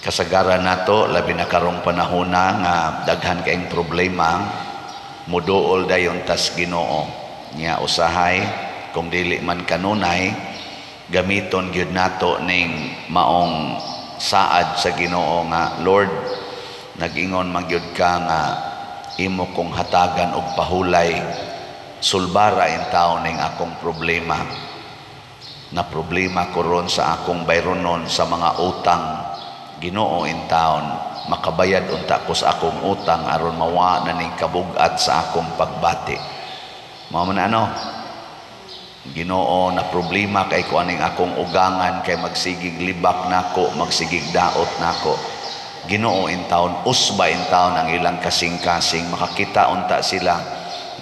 Kasagaran nato, labi na karong panahona nga daghan kaayong problema, muduol dayon tas Ginoo. Nya usahay kung dili man kanunay, gamiton gyud nato ning maong saad sa Ginoo nga, "Lord, nag-ingon man gyud ka nga imo kong hatagan og pahulay, sulbara intawon ning akong problema." Na problema ko ron sa akong bayronon sa mga utang, Ginoo, intawon makabayad unta ko sa akong utang aron mawa na ning kabugat sa akong pagbati. Mao man ano, Ginoo, na problema kay ko aning akong ugangan kay magsigig libak nako, magsigig daot nako. Ginoo, intawon usba intawon ang ilang kasing-kasing, makakita unta sila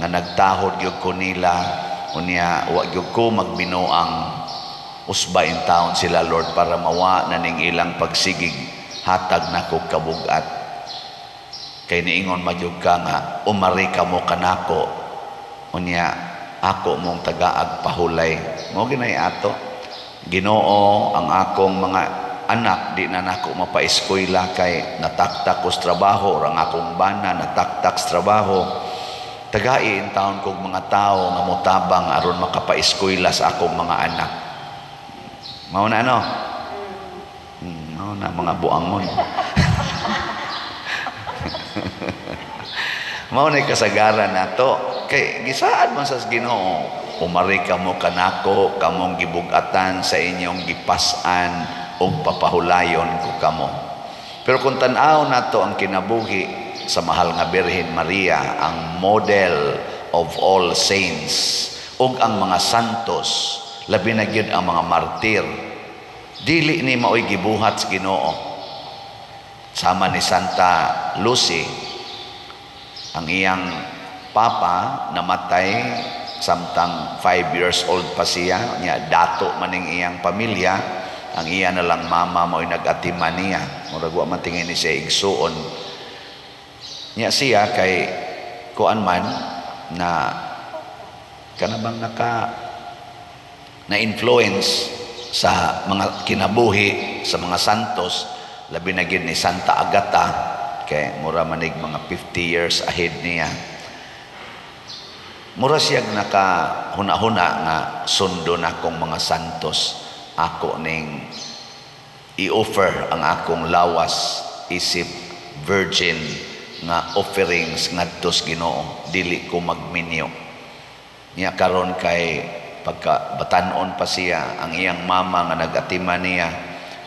nga nagtahod gyud ko nila, unya wa gyud ko magbinuang. Usba intawon sila, Lord, para mawa na ning ilang pagsigig hatag nako kabugat, kay niingon man gyud ka nga umari kamo kanako, unya ako mong tagaag pahulay. Mao ginay ato. Ginoo, ang akong mga anak di na nako mapaeskwela kay nataktak ko sa trabaho, or ang akong bana nataktak sa trabaho. Tagai intawon kog mga tao nga motabang aron makapaeskwela sa akong mga anak. Mao na ano? Mao na mga buangon. Mao na kasagaran nato kay gisaad man sa Ginoo, "Umari kamo kanako, kamong gibug-atan sa inyong gipas-an, ug papahulayon ko kamo." Pero kung tan-aw nato ang kinabuhi sa mahal nga Birhen Maria, ang model of all saints, ug ang mga santos, labi na gyud ang mga martir, dili ni maoy gibuhat sa Ginoo. Sama ni Santa Lucy, ang iyang papa namatay samtang 5 years old pa siya, nya dato maning iyang pamilya, ang iya na lang mama mo'y nag-atiman niya, murag wa man tingin ni siya igsuon. Nya siya kay kuan man na kana bang naka na influence sa mga kinabuhi sa mga santos, labi na gyud ni Santa Agata, kay mura manig mga 50 years ahead niya. Mura siya naka huna-huna nga sundo na akong mga santos, ako ning i-offer ang akong lawas isip virgin nga offerings ngadto sa Ginoo, dili ko magminyo. Niya karon kay pagka batanon pa siya, ang iyang mama nga nag-atiman niya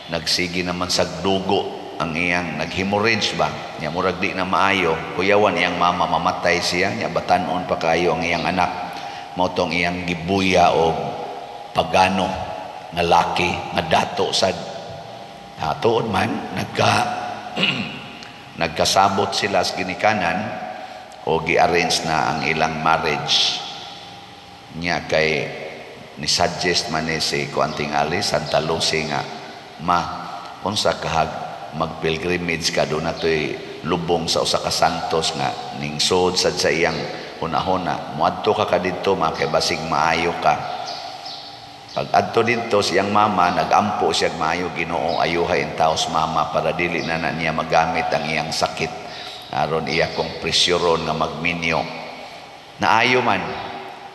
nagsigi naman sa dugo, ang iyang nag-hemorrhage ba niya, murag di na maayo kuyawan iyang mama, mamatay siya. Niya batanon pa kayo ang iyang anak, mao tong iyang gibuya og pagano nga laki nga dato sad. Tuod man nagkasabot sila sa ginikanan o gi-arrange na ang ilang marriage. Niya kay ni suggest man ni si kuan tingali Santa Lucy nga, "Ma, unsa kahag mag-pilgrimage ka, do natoy lubong sa usa ka santos nga ningsod sad sa iyang hunahuna. Moadto ka ka didto, ma, kay basig maayo ka." Pag adto didto siyang mama, nagampo siya maayo, "Ginoo, ayuhay intaws mama para dili na na niya magamit ang iyang sakit aron iya kong presyuron nga magminyo." Naayo man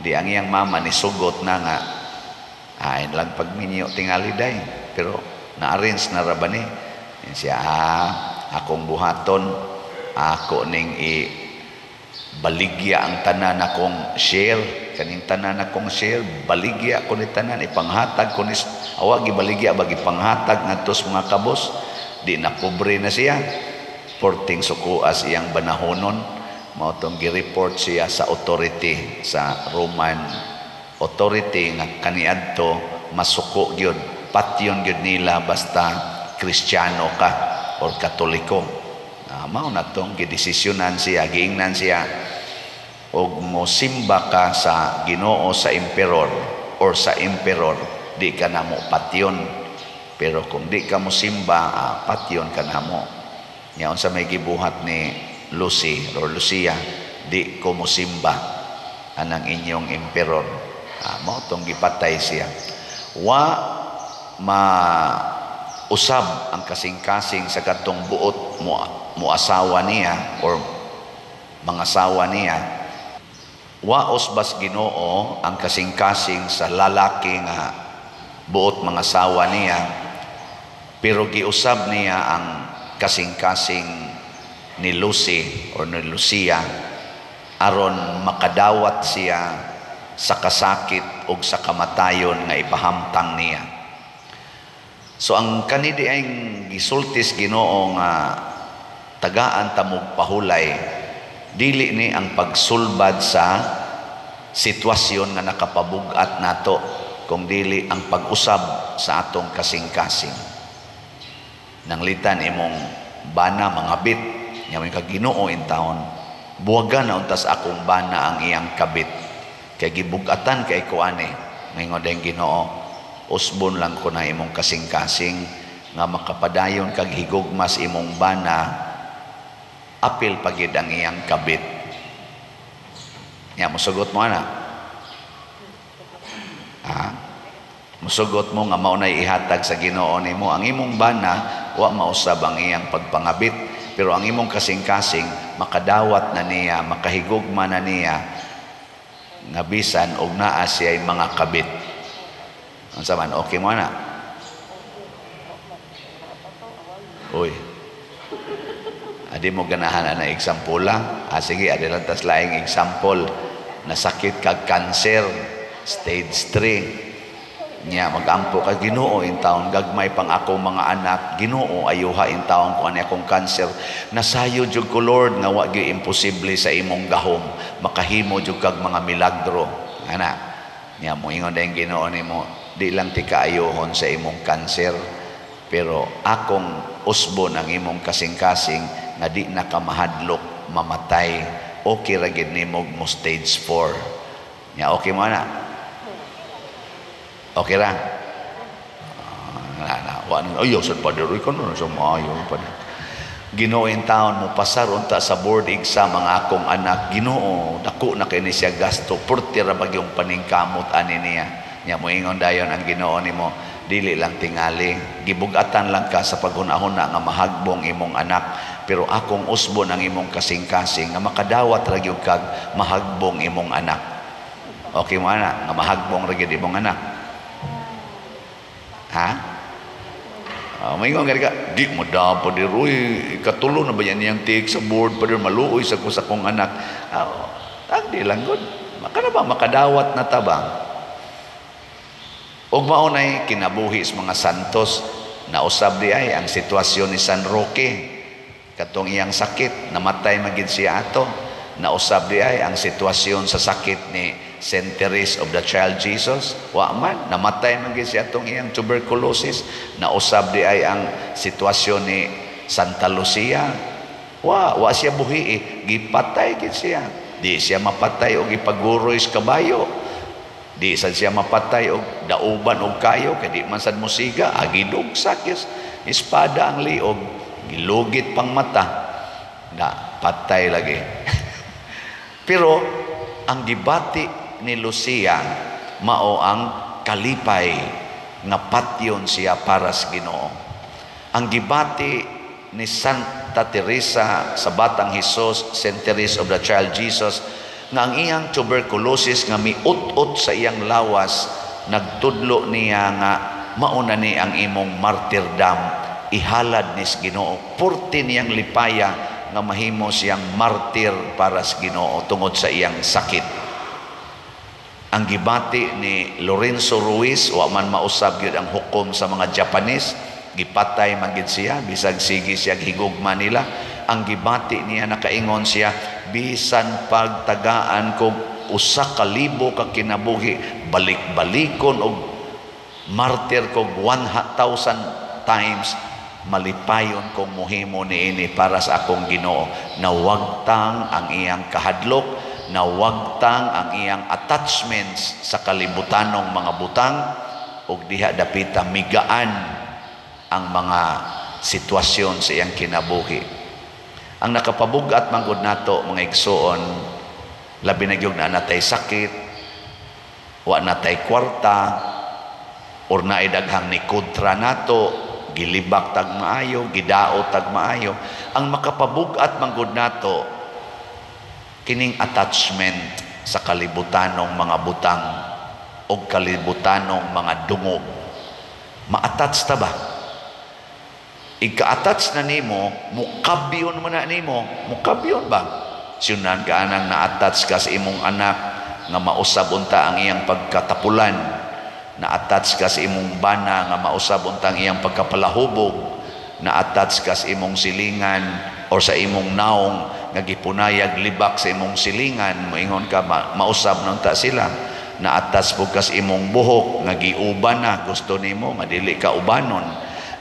di ang iyang mama, ni sugot na nga ay lang pagminyo tingali day, pero na-arrange na ra ba ni yan siya, "Akong buhaton, ako ning i baligya ang tanan akong share, kaning tanan akong share, baligya ko ni tanan, ipanghatag ko ni awa gibaligya ba, gipanghatag ngadto sa mga kabos." Di na pobre na siya, porting sukuas iyang banahonon. Mao tong gi-report siya sa authority, sa Roman authority, nga kaniadto masuko gyud, patyon gyud nila basta Kristiyano ka or Katoliko. Mao na tong gidesisyonan siya, giingnan siya, og mosimba ka sa Ginoo sa emperor or sa emperor, di ka namo patyon, pero kung di ka mosimba, patyon ka namo. Nya unsa may gibuhat ni Lucy or Lucia? "Di ko mosimba anang inyong emperor." Mao tong gipatay siya. Wa ma usab ang kasing-kasing sa katong buot mo mo asawa niya or mga asawa niya, waos bas Ginoo ang kasing-kasing sa lalaki nga buot mga asawa niya, pero giusab niya ang kasing-kasing ni Lucy or ni Lucia aron makadawat siya sa kasakit o sa kamatayon nga ipahamtang niya. So ang kanidi ang gisultis Ginoo nga tagaan tamog pahulay, dili ni ang pagsulbad sa sitwasyon nga nakapabug-at nato, kung dili ang pag-usab sa atong kasing-kasing. Nanglitan imong bana mangabit nya, may ka, "Ginoo in taon, buwagan na untas akong bana ang iyang kabit kay gibug-atan kay ko ani." Ngayon din, "Ginoo, usbon lang ko na imong kasing-kasing nga makapadayon kag higugmas imong bana apil pagid ang iyang kabit." Nya musugot mo ana? Ha? Musugot mo nga mao nay ihatag sa Ginoo nimo? Ang imong bana wa mausab ang iyang pagpangabit, pero ang imong kasing-kasing makadawat na niya, makahigugma na niya nga bisan og naa siya mga kabit. Unsa man, okay mo na? Uy. Adi mo ganahan na example lang? Ah, sige, adi lang tas laing example. Nasakit kag cancer, stage 3. Nya magampo ka, "Ginoo in taon, gagmay pang akong mga anak, Ginoo, ayuha in taon ko ani akong cancer. Nasayo jud ko, Lord, nga wa gyud imposible sa imong gahom. Makahimo jud kag mga milagro." Ana. Nya moingon dayon Ginoo nimo, "Di lang ti kaayohon sa imong cancer, pero akong usbon ang imong kasing-kasing nga di na ka mahadlok mamatay. Okay ra gid nimo mo stage 4." Nya okay mo ana? Okay ra? Na na wa ayo sad, Father, ikaw na sa maayo, Father. "Ginoo in taon, mo pasar unta sa board exam ang akong anak. Ginoo, dako na kay ni siya gasto, purti ra bagyong paningkamot ani niya." Nya moingon dayon ang Ginoo nimo, "Dili lang tingali gibugatan lang ka sa paghuna-huna nga mahagbong imong anak, pero akong usbon ang imong kasing-kasing nga makadawat ra gyud kag mahagbong imong anak." Okay mo ana nga mahagbong ra gyud imong anak? Ha? Moingon gani ka, "Di mo dapat di roy, katulo na ba yan niyang take sa board pa maluoy sa ko sa kong anak." Di lang gud. Maka na ba makadawat na tabang? Ug mao nay kinabuhi sa mga santos. Nausab di ay ang sitwasyon ni San Roque, katong iyang sakit, namatay man gid siya ato. Nausab di ay ang sitwasyon sa sakit ni Saint Therese of the Child Jesus, wa man namatay man gid siya atong iyang tuberculosis. Nausab di ay ang sitwasyon ni Santa Lucia, wa siya buhi eh, gipatay gid siya. Di siya mapatay og ipaguroy sa kabayo, di sad siya mapatay og dauban og kayo kay di man sad musiga, agidugsak yes espada ang liog, gilugit pang mata na patay lagi. Pero ang gibati ni Lucia mao ang kalipay nga patyon siya para sa Ginoo. Ang gibati ni Santa Teresa sa Batang Jesus, Saint Teresa of the Child Jesus, nga ang iyang tuberculosis nga miut-ut sa iyang lawas, nagtudlo niya nga mauna ni ang imong martyrdom, ihalad ni sa Ginoo. Purti niyang lipaya nga mahimo siyang martir para sa Ginoo tungod sa iyang sakit. Ang gibati ni Lorenzo Ruiz, wa man mausab gyud ang hukom sa mga Japanese, gipatay man gid siya bisag sige siya higugma nila. Ang gibati niya, nakaingon siya, "Bisan pagtagaan kog 1,000 ka kinabuhi, balik-balikon og martir kog 1,000 times, malipayon kong muhimo niini para sa akong Ginoo." Nawagtang ang iyang kahadlok, nawagtang ang iyang attachments sa kalibutanong mga butang, ug diha dapita migaan ang mga sitwasyon sa iyang kinabuhi. Ang nakapabugat man gud nato, mga igsuon, labi na gyud na natay sakit, wa natay kwarta, or naay daghang ni kontra nato, Gilibak tag maayo, gidaot tag maayo. Ang makapabug-at manggod nato kining attachment sa kalibutanong mga butang o kalibutanong mga dungog. Ma-attach ta ba? Ika-attach na nimo, mukabyon man na nimo, mukabyon ba? Siyunan ka anang na-attach ka sa imong anak nga mausab unta ang iyang pagkatapulan, na-attach ka sa imong bana nga mausab unta ang iyang pagkapalahubog, na-attach ka sa imong silingan or sa imong naong nga gipunayag libak sa imong silingan, moingon ka mausab na unta sila. Na-attach pud ka sa imong buhok nga giuban na, gusto nimo nga dili ka ubanon.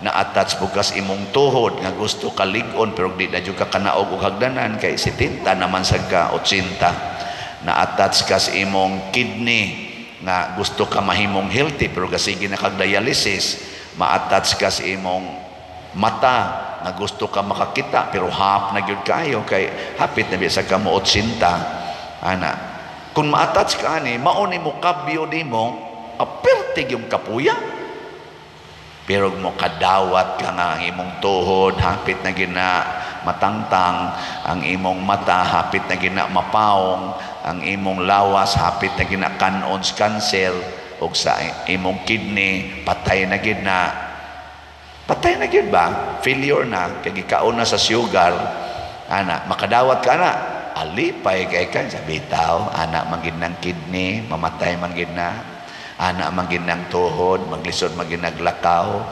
Na-attach pud ka sa imong tuhod nga gusto ka lig-on pero di na jud ka kanaog og hagdanan kay 70 naman sad ka, 80. Na-attach ka sa imong kidney nga gusto ka mahimong healthy pero gasige na kag dialysis. Ma-attach ka sa imong mata nga gusto ka makakita pero hap na gyud kaayo kay hapit na biya sa ka mo 80 ana. Kung ma-attach ka ani, mao ni mo kabyo nimo, apertig yung kapuya. Pero mo kadawat ka nga ang imong tuhod hapit na gina matangtang, ang imong mata hapit na gina mapaong, ang imong lawas hapit na gina kanon sa cancer, ug sa imong kidney patay na gid na. Patay na gid ba? Failure na kay gikaon na sa sugar ana. Makadawat ka na, alipay kay ka sa bitaw ana man gid ng kidney, mamatay man gid na ana, man gid ng tuhod, maglisod man gid naglakaw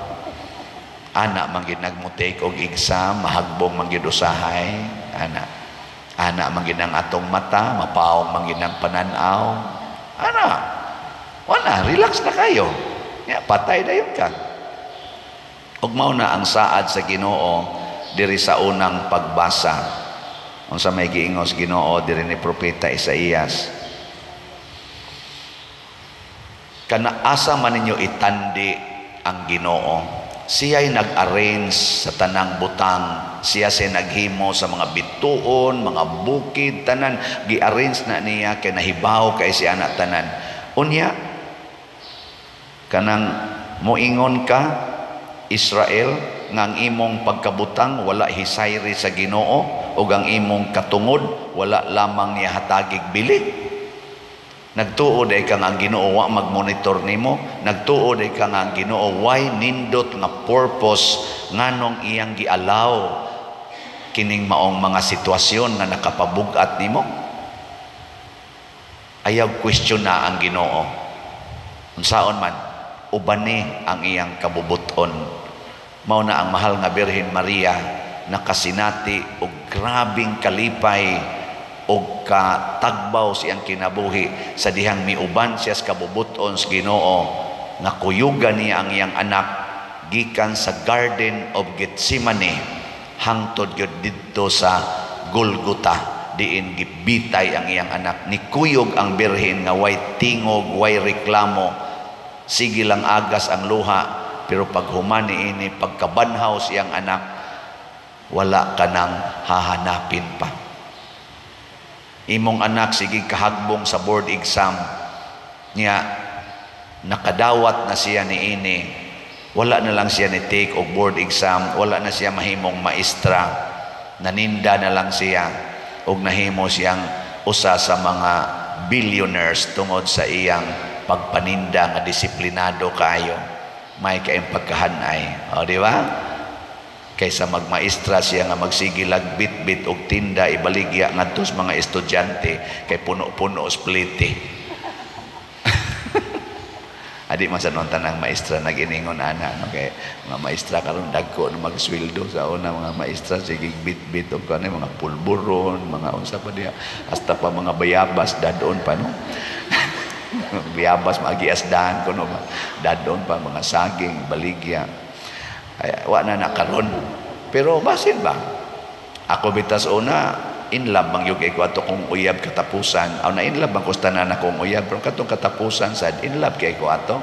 ana, man gid nagmo-take og exam, mahagbong man gid usahay ana, ana man gid ang atong mata, mapaong man gid ang panan-aw ana. Wala, relax na kayo ya, patay dayon ka. Ug mao na ang saad sa Ginoo diri sa unang pagbasa. Unsa may giingos Ginoo diri ni Propeta Isaías? Kana asa man ninyo itandi ang Ginoo? Siya'y nag-arrange sa tanang butang. Siya siya naghimo sa mga bituon, mga bukid, tanan. Gi-arrange na niya kay nahibaw kay siya na tanan. Unya, kanang moingon ka, Israel, nga ang imong pagkabutang wala hisayri sa Ginoo ug ang imong katungod wala lamang niya hatagig bili. Nagtuo day ka nga ang Ginoo wa magmonitor nimo, nagtuo day ka nga ang Ginoo way nindot nga purpose nganong iyang gialaw kining maong mga sitwasyon nga nakapabug-at nimo. Ayaw question na ang Ginoo. Unsaon man ubani ang iyang kabubuton. Mao na ang mahal nga Birhen Maria nakasinati og grabing kalipay og katagbaw siyang kinabuhi sa dihang miuban siya sa kabubuton sa Ginoo nga kuyugan niya ang iyang anak gikan sa Garden of Gethsemane hangtod gyud didto sa Golgotha, diin gibitay ang iyang anak. Nikuyog ang birhen nga way tingog, way reklamo, sige lang agas ang luha, pero pag human niini, pagkabanhaw siyang anak, wala ka nang hahanapin pa. Imong anak sige kahagbong sa board exam niya, nakadawat na siya niini, wala na lang siya ni take og board exam, wala na siya mahimong maestra, naninda na lang siya og nahimo siyang usa sa mga billionaires tungod sa iyang pagpaninda nga disiplinado kaayo, may kaayong pagkahanay. O, di ba? Kaysa magmaestra siya nga magsige lagbit-bit og tinda ibaligya ngadto sa mga estudyante kay puno-puno splite. Adi man sa noon tanang maestra nag-iningon ana, no, kay mga maestra karon dagko na magsweldo. Sa una mga maestra sige bit-bit og kanay mga pulburon, mga unsa pa diha, hasta pa mga bayabas dadon pa, no. Bayabas magiasdahan kuno ba, dadon pa mga saging baligya. Ay, wa na na karon. Pero basin ba? Ako bitas una in love bang yug ko ato kong uyab katapusan. Aw na in love bang kusta na akong uyab pero katong katapusan sad in love kay ko ato.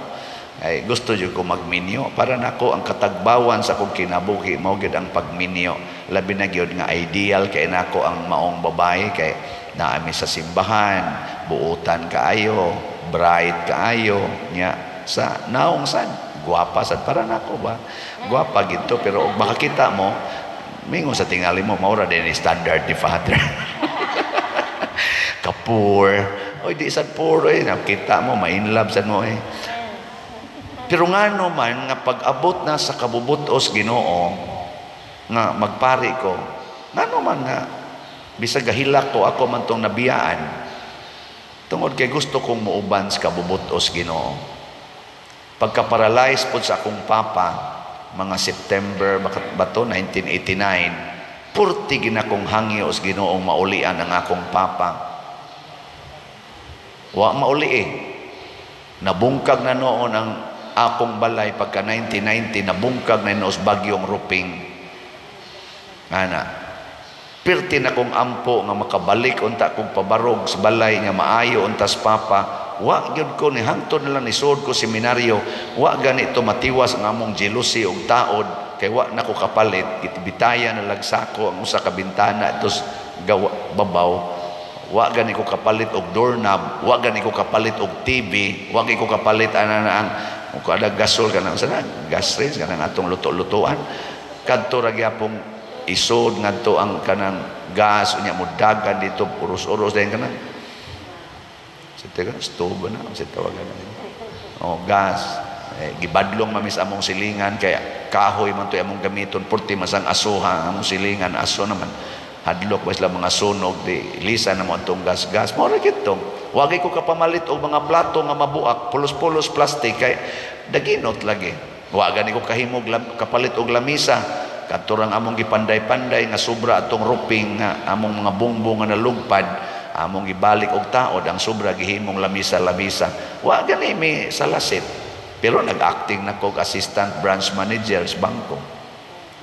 Ay gusto jud ko magminyo para nako ang katagbawan sa akong kinabuhi mao gyud ang pagminyo. Labi na gyud nga ideal kay nako ang maong babae kay naami sa simbahan, buotan kaayo, bright kaayo nya sa naong sad. Gwapa sad para nako ba? Gwapa gito, pero og makakita mo, mingon sa tingali mo, mao ra din ni standard ni Father. Ka-poor. Oy, di sad poor eh. Nakita mo, ma-in love sad mo eh. Pero ngano man nga pag-abot na sa kabubutos Ginoo nga magpari ko, ngano man nga bisag gahilak ko, ako man tong nabiyaan, tungod kay gusto kong muuban sa kabubutos Ginoo. Pagka-paralyze pod sa akong papa, mga September ba to, 1989, purti ginakong hangyo sa Ginoong maulian ang akong papa. Wa mauli eh. Nabungkag na noon ang akong balay pagka 1990, nabungkag na noos bagyong Ruping. Ana. Pirti na kong ampo nga makabalik unta kong pabarog sa balay nga maayo untas papa. Wa gyud ko ni hangtod na lang nisod ko seminaryo. Wa ganito matiwas ang among jealousy og taod kay wa na ko kapalit. Gitibitaya na lagsako ang usa ka bintana tos gawa babaw. Wa gani ko kapalit og doorknob, wa gani ko kapalit og TV, wa gani ko kapalit ana na ang kada gasol kanang sana gas range kanang atong luto-lutuan. Kadto ra gyapong isod ngadto ang kanang gas, unya mudagan dito uros-uros dayon kanang sa teka stove na sa tawagan na. Oh, gas eh, gibadlong mamis among silingan kay kahoy man to among gamiton, purti masang asuha among silingan, aso naman, hadlok ba sila mga sunog, di lisa na mo atong gas-gas. Mao ra gito. Wagi ko kapamalit og mga plato nga mabuak, pulos-pulos plastic kay daginot lagi. Wa gani ko kahimog kapalit og lamisa. Kadto rang among gipanday-panday nga sobra atong ruping nga among mga bungbong nga nalugpad, among gibalik og taod ang sobra, gihimong lamisa-lamisa. Wa gani mi salasit. Pero nag-acting na kog assistant branch manager sa bangko.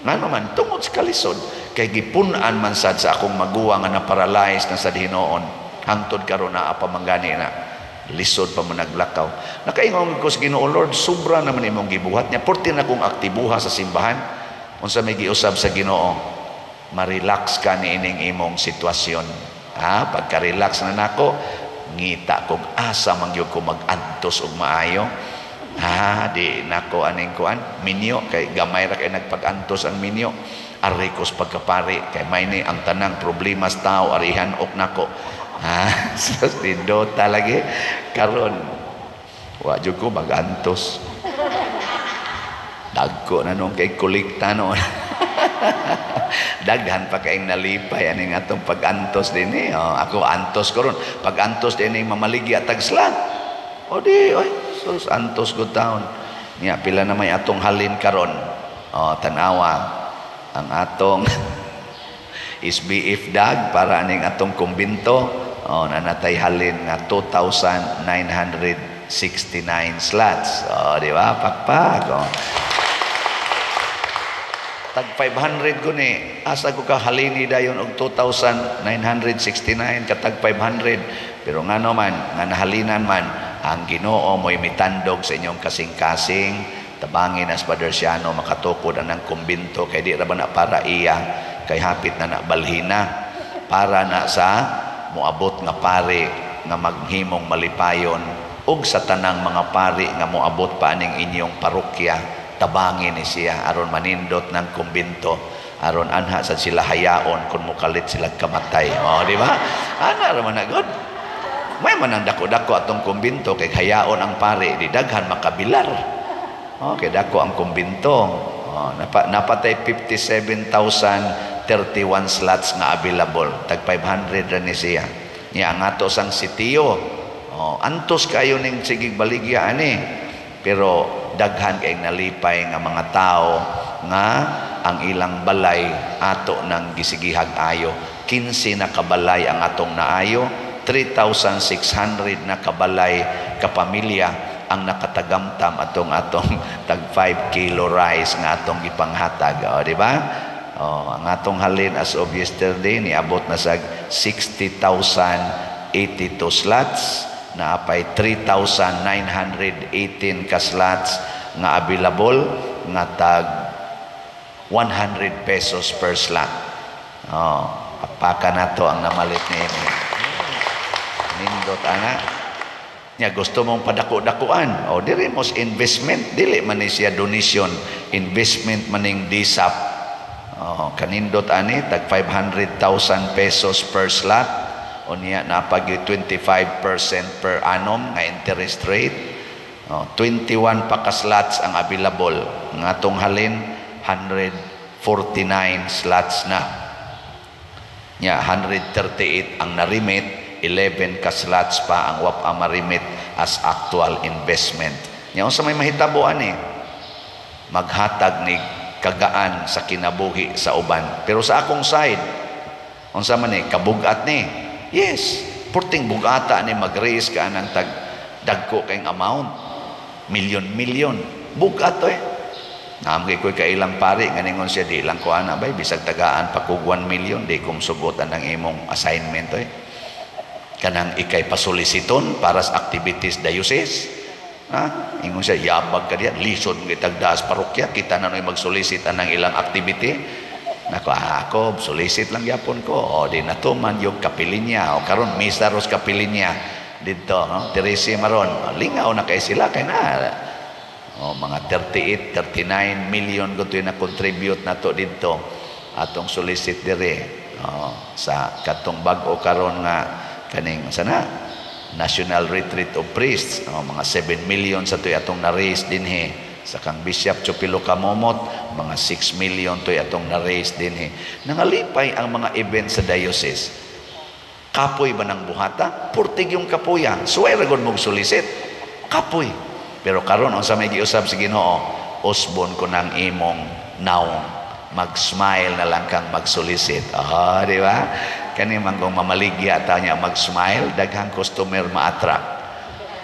Ngano man, tungod sa kalisod, kay gipun-an man sad sa akong maguwang nga na-paralyze na sa hinoon. Hangtod karon naa pa manggani na. Lisod pa mo naglakaw. Nakaingon ko sa Ginoo, "Lord, sobra naman imong gibuhat niya. Porti na kong aktibuha sa simbahan." Unsa may giusab sa Ginoo? "Ma-relax ka ni ining imong sitwasyon." Ha, pagka-relax na nako, ngita kog asa man gyud ko mag-antos og maayo. Ha, di nako aning kuan, minyo kay gamay ra kay nagpag-antos ang minyo. Ari kos pagkapari kay may ni ang tanang problema sa tao arihan ok nako. Ha, sus nindota lagi karon. Wa jud ko mag-antos. Dagko na nung kay kolekta noon. Daghan pa kayong nalipay aning atong pag-antos din eh. Oh, ako antos ko ron. Pag-antos din eh, mamaligya tag slot. O di, oy, sus, antos ko taon. Nya, pila na may atong halin karon. O, tanawa, ang atong SBF dag para aning atong kumbinto. O, nanatay halin nga 2,969 slots. O, di ba? Pakpak. O. Tag 500 ko ni, asa ko ka halini dayon og 2,969 katag 500? Pero ngano man nga nahalinan man, ang Ginoo mo'y mitandog sa inyong kasing-kasing. Tabangin as Father Siano makatukod anang kumbinto kay di ra ba na para iya, kay hapit na na balhina, para na sa moabot nga pari nga maghimong malipayon ug sa tanang mga pari nga moabot pa aning inyong parokya. Tabangin ni siya aron manindot ng kumbinto, aron anha sa sila hayaon kung mukalit sila kamatay. Oh, di ba? Ana ra man na god. May man ang dako-dako atong kumbinto kay hayaon ang pare, di daghan makabilar. Oh, kay dako ang kumbinto. Oh, napatay 57,031 slots nga available. Tag 500 ra ni siya. Nya ang ato sang sitio. Oh, antos kayo ning sigig baligya ani. Pero daghan kay nalipay nga mga tao nga ang ilang balay ato nang gisigihag ayo. 15 na kabalay ang atong naayo, 3,600 na kabalay kapamilya ang nakatagamtam atong atong tag 5 kilo rice nga atong gipanghatag. O, di ba? O, ang atong halin as of yesterday niabot na sa 60,082 slots, naapay 3,918 ka slots nga available nga tag 100 pesos per slot. Oh, apaka na to ang namalit ni ini. Nindot ana. Nya gusto mong padako-dakuan, o diri mo investment, dili man ni siya donation, investment maning DSAP. Oh, kanindot ani, tag 500,000 pesos per slot. O niya napag 25% per annum nga interest rate. Oh, 21 pa ka slots ang available. Nga atong halin 149 slots na. Nya 138 ang na-remit, 11 ka slots pa ang wa pa ma-remit as actual investment. Nya unsa may mahitabo ani? Maghatag ni kagaan sa kinabuhi sa uban. Pero sa akong side, unsa man ni kabugat ni? Yes, purting bugata ni mag-raise ka ng tag dagko kayong amount. Milyon-milyon. Bugat to eh. Naam kay ko'y kailang pari, nga ningon siya, di lang ko ana bay, bisag tagaan pa kog 1 million, di kong sugotan ang imong assignment eh. Kanang ikay pasolisiton para sa activities diocese. Ha? Ingon siya, yabag ka diyan, lisod mo kitagdaas parokya, kita na no'y magsolicit anang ilang activity. Nako, ah, ako, solicit lang yapon ko. O, di natuman yung kapilinya. O, karon misa ros kapilinya. Dito, no? Teresi maron. Lingaw na kay sila, kay na. O, mga 38, 39 million ko na contribute na to dito. Atong solicit dire. O, sa katong bag-o karon nga kaning sana National Retreat of Priests, o, mga 7 million sa to'y atong na-raise dinhi. Sa kang Bishop Chupilo Kamomot, mga 6 million to'y atong na-raise dinhi. Nangalipay ang mga event sa diocese. Kapoy ba ng buhata? Purtig yung kapuya. Suway ra gud mong solicit. Kapoy. Pero karon unsa may giusab sa Ginoo, usbon ko ng imong naong, mag-smile na lang kang mag-solicit. Ah, di ba? Kani man kung mamaligya ta niya mag-smile, daghang customer ma-attract.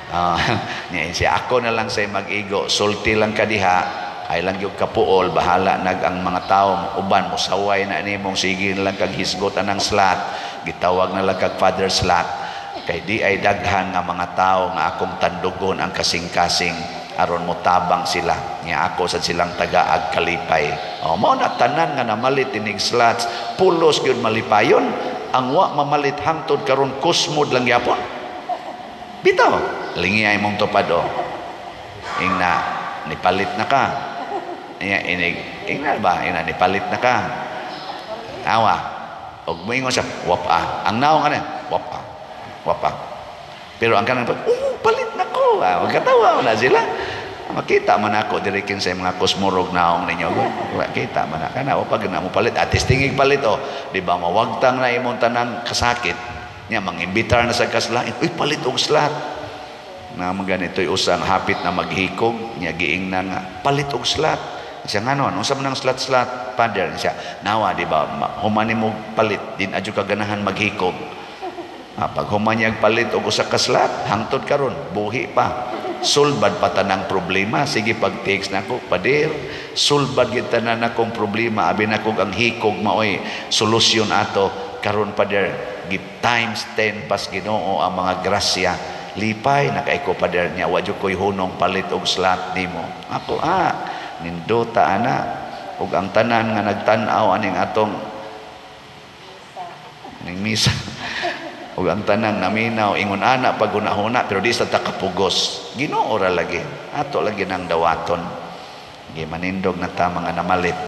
Ah, niya siya ako na lang say mag-igo, sulti lang ka diha, ay lang yung kapuol, bahala nag ang mga tao uban musaway na nimong sige na lang kag hisgot anang slot, gitawag na lang kag Father Slot, kay di ay daghan nga mga tao nga akong tandugon ang kasing-kasing aron mo tabang sila nya ako sa silang tagaag kalipay. Oh, mao na tanan nga namalit inig slots, pulos gyud malipayon. Ang wa mamalit hangtod karon, kusmod lang gyapon. Bitaw lingiyay mong tupad o ingna nipalit na ka niya inig ingna ba ingna nipalit na ka awa og moingon siya wapa ang naong ano wapa wapa, pero ang kanang pag, oh, palit na ko. Ah, magkatawa na sila. Makita man ako diri kinsay mga kusmurog naong ninyo. Kita man na kana o pag na mo palit. At tingig palit oh. Di ba mawagtang na imong tanang kasakit. Nya mangimbitar na sa kaslain. Uy, palit og slot. Na mga ganito'y usang hapit na maghikog. Nya giing na nga palit og slot. Siya nga nun, unsa man ang slot-slot, Father? Siya, nawa, di ba, humani mo palit, din adyo ka ganahan maghikog. Ah, pag humanyag palit og usa ka slot, hangtod karon, buhi pa. Sulbad pa tanang problema. Sige, pag text nako, "Pader, sulbad gid tanan akong problema. Abi nako ang hikog maoy solusyon ato. Karon, Pader, give times 10 pas Ginoo ang mga grasya. Lipay na kay ko, Pader, niya wa jud ko'y hunong palit og slot nimo." Ako, ah, nindota ana. Ug ang tanan nga nagtan-aw aning atong ning misa ug ang tanan naminaw ingon ana pag hunahuna, pero di sa ta kapugos. Ginoo ra lagi ato lagi nang dawaton. Gi manindog na ta mga namalit.